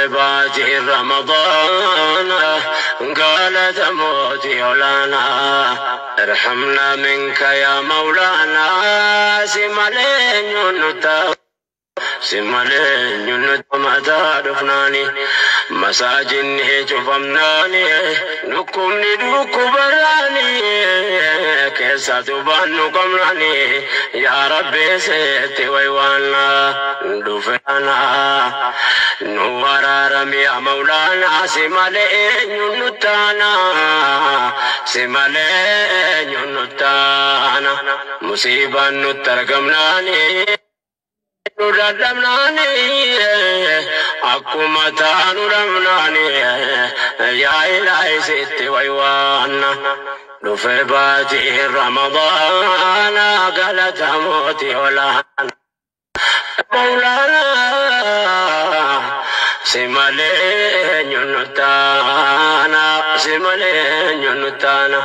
Dhufe baatii Ramadaana, galata mootii olaanaa. Irhamnaa minka yaa Mawlaanaa, si malee eenyuun nu ta'a. Si malee eenyuun nu mataa dhufnaani, masaajinni cufamnaani, dhukkubni dhukkubarraani, keessatu baannu qabnaani, yaa Rabbi seetti waywaannaa dhufeana nu waraarami yaa Mawlaanaa. Si malee eenyuun nu taana? Si malee eenyuun nu taana? Musiibaan nutti argamnaani, nu dadhabnaani, akkuma taanu dhabnaani, yaa Ilaahi sitti waywaanna. Dhufe baatii Ramadaana, galata mootii olaana. Mawlaanaa, si malee eenyuun nu taana? Si malee eenyuun nu taana?